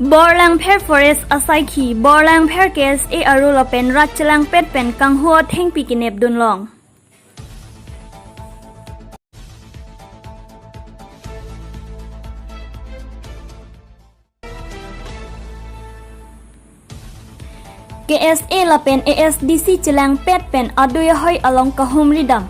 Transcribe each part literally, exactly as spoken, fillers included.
Borlangpher Forest asaikhi, Borlangpher K S A arlo lapen rat chelangpet pen kanghu athengpi kenepdun long. K S A lapen A S D C chelangpet pen adui ahoi along kahumri dam.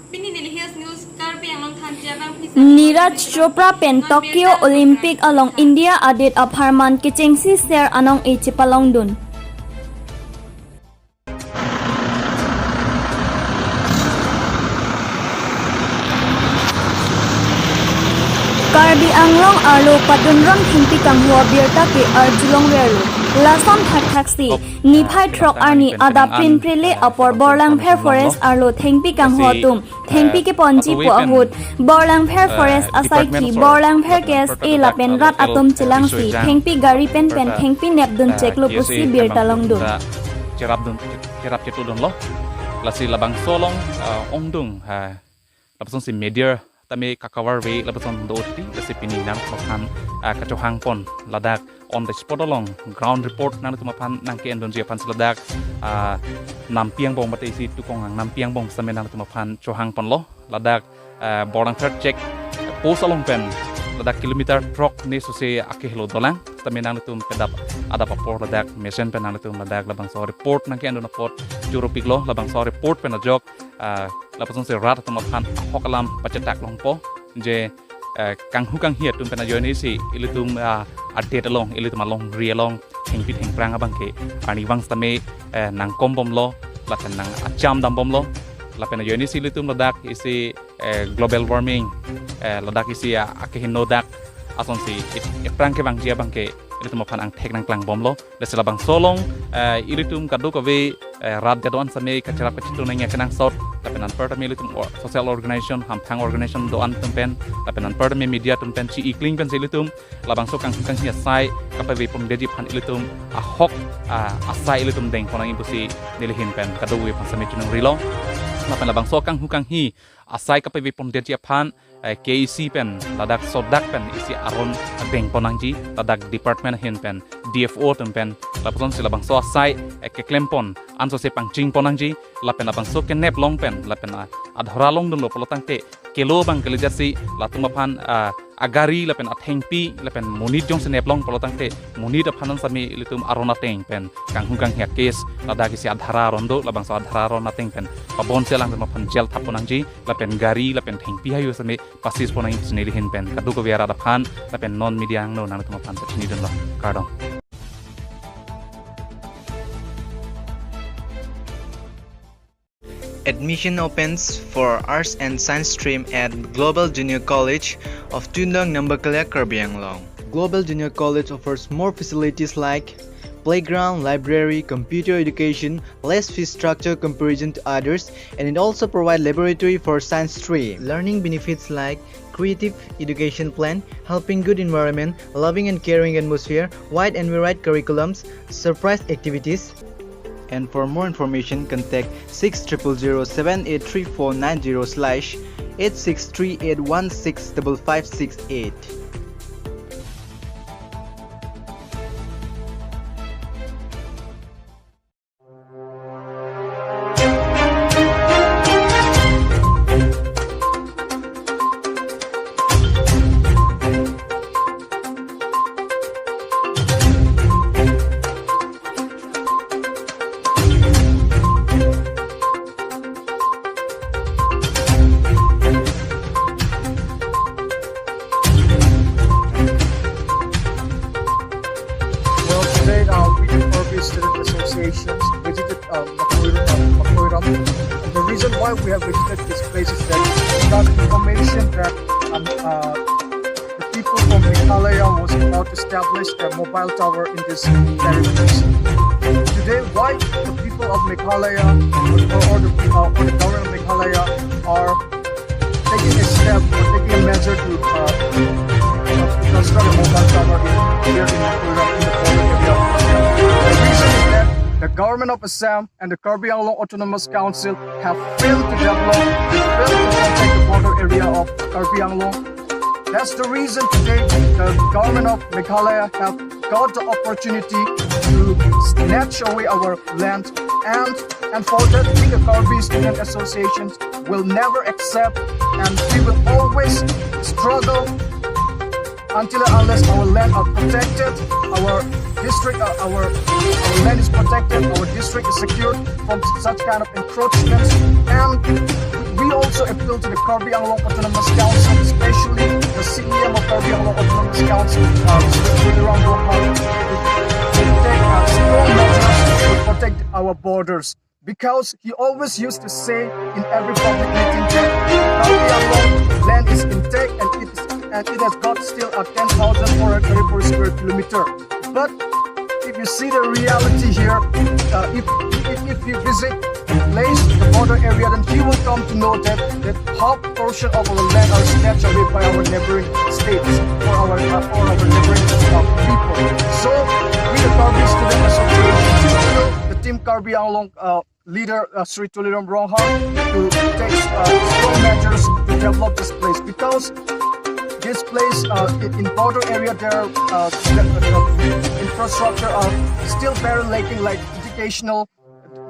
Pini Nilly Hills News Karbi Anglong thanji abang pisa Neeraj Chopra pen Tokyo Olympic along India adit apharman kechengsi ser anong-e chepalongdun. Karbi Anglong arlo padunrong thengpi kanghu abirta ke arjulong verlo. Lason thakthaksi niphai throk arni adap pin prele apor Borlangpher Forest arlo thengpi kanghu atum thengpi keponji pu ahut Borlangpher Forest asaikhi, Borlangpher K S A lapen rat atum chelangsi thengpi gari pen pen thengpi nepdun cheklo pusi birta longdun. Cherapdun, cherap chetudunlo. Lasi labangso along, ah, ongdung, ha, lapusonsi media tame kakavar ve lapuson do titi, lasi pini nangtumphan, ah, kachohangpon ladak on the spot along ground report nangtumphan nangke-endunji aphansi ladak, ah, nampi angbong mate isi tukong ang nampi angbong same nangtumphan chohangponlo. Ladak, ah, Borlangpher check post along pen ladak kilometer throk ne sose akehelo dolang. Tame nangtum pedap adap apor ladak mesen pen nangtum ladak labangso report nangke-endun apot churupiklo. Labangso report pen ajok, ah, lapusonsi rat atum aphan ahok alam pachetak longpo je, eh, kanghu kanghi atum pen ajoine si ilitum, ah, adet along, ilitum alongri along thengpi thengphrang abangke arnivang sitame, eh, nangkombomlo lapen nang acham dambomlo lapen ajoine si ilitum ladak isi, eh, global warming, eh, ladak isi, ah, akehingno dak asonsi ip-, iphrang kevangji abangke ilitum aphan angthek nangklangbomlo. Lasi labangso along, eh, ilitum kadokave, eh, rat kedo-an same kacherap kachetu nangji akenangsot lapen anparta me ilitum or-, social organization, hamphang organization do-an atum pen lapen anparta me media atum pen chi-ikling pensi ilitum labangso kanghu kanghi asai kapavepondetji aphan ilitum ahok, ah, asai ilitum dengpon nangji pusi neli ahin pen kadokave aphan same choningri long. Lapen labangso kanghu kanghi asai kapavepondetji aphan, eh, K E C pen ladak sodak pen isi aron dengpon nangji, ladak department ahin pen, D F O atum pen, lapusonsi labangso asai, eh, keklempon ansose pangchingpon nangji, lapen labangso kenep long pen lapen, ah, adhora longdunlo pulotangte kelo abang kelejaksi latum aphan, ah, agari lapen athengpi lapen monit jongsi nep long pulotangte monit aphan an same ilitum aron ateng pen kanghu kanghi a-case ladak isi adhara aron do, labangso adhara aron ateng pen pabonsi alangtum aphan jail thapon nangji lapen gari lapen thengpi hayu same pasis pon nangji pusi neli ahin pen kadokave arat aphan lapen non media angno nangtum aphan pachinidunlo. Kardom. Admission opens for Arts and Science stream at Global Junior College of Tuindang, Nambakalea, Karbi Anglong. Global Junior College offers more facilities like playground, library, computer education, less fee structure comparison to others, and it also provides laboratory for science stream. Learning benefits like creative education plan, helping good environment, loving and caring atmosphere, wide and varied curriculums, surprise activities. And for more information, contact six triple zero seven eight three four nine zero slash eight six three eight one six double five six eight. Well, today, uh, we, the Karbi Student Association, visited, uh, Makoiram, uh, Makoiram. And the reason why we have visited this place is that we got information that, um, uh, the people from Meghalaya was about to establish a mobile tower in this territory. Today, why the people of Meghalaya or, or the, uh, or the government of Meghalaya are taking a step or taking a measure to, uh, uh, because the mobile tower in, here in Makuilong, in the border area. The reason is that the government of Assam and the Karbi Anglong Autonomous Council have failed to develop, failed to protect the border area of Karbi Anglong. That's the reason today the government of Meghalaya have got the opportunity to snatch away our land, and, and for that we, the Karbi Student Associations, will never accept, and we will always struggle until and unless our land are protected, our district, uh, our, our land is protected, our district is secured from such kind of encroachments. And we also appeal to the Karbi Anglong Autonomous Council, especially the C E M of Karbi Anglong Autonomous Council, uh, Shri Tuliram Ronghang, to take, uh, strong measures to protect our borders. Because he always used to say in every public meeting that Karbi Anglong land is intact and it is, and it has got still a ten thousand four hundred thirty-four square kilometer. But if you see the reality here, uh, if, if, if you visit the place, the border area, then you will come to know that, that half portion of our land are snatched away by our neighboring states or our, uh, or our neighboring, uh, people. So we, the Karbi Student Association, still the Team Karbi Anglong, uh, leader, uh, Shri Tuliram Ronghang, to take, uh, strong measures to develop this place, because this place, uh, in, in border area, there are, uh, the, the infrastructure are still very lacking, like educational,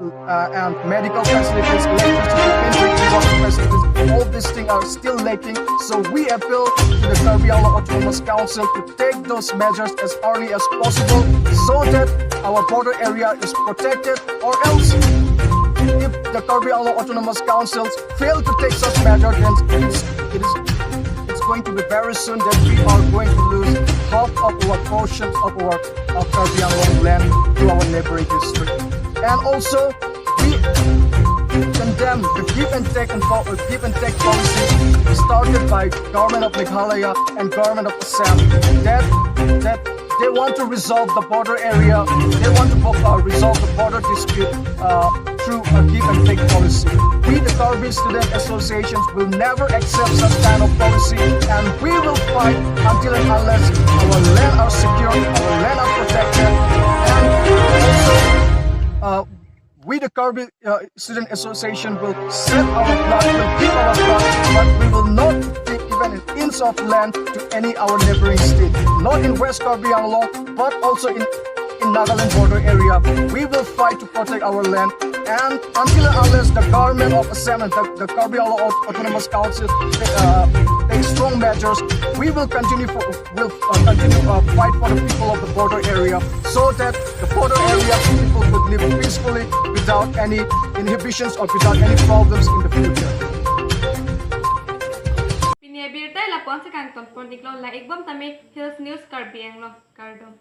uh, and medical facilities, electricity, clean drinking water facilities. All these things are still lacking. So we appeal to the Karbi Anglong Autonomous Council to take those measures as early as possible so that our border area is protected. Or else, if the Karbi Anglong Autonomous Councils fail to take such measures, then it's, it is, it's going to be very soon that we are going to lose half of our portion of our, of Karbi Anglong land to our neighboring district. And also, we condemn the give and take and po-, uh, give and take policy started by government of Meghalaya and government of Assam, that, that they want to resolve the border area, they want to, uh, resolve the border dispute, uh, through a give and take policy. We, the Karbi Student Associations, will never accept such kind of policy, and we will fight until and unless our land are secured, our land are protected, and also, uh, we, the Karbi, uh, Student Association, will shed our blood, will give our blood, but we will not give even an inch of land to any our neighboring state, not in West Karbi Anglong, but also in, in Nagaland border area. We will fight to protect our land, and until and unless the government of Assam and the, the Karbi Anglong Aut-, Autonomous Council, uh, take strong measures, we will continue for, will, uh, continue, uh, fight for the people of the border area, so that the border area people could live peacefully without any inhibitions or without any problems in the future. Pini abirta lapu-an si kangton pon-iklo, la-ikbom tame Hills News Karbi Anglong, kardom.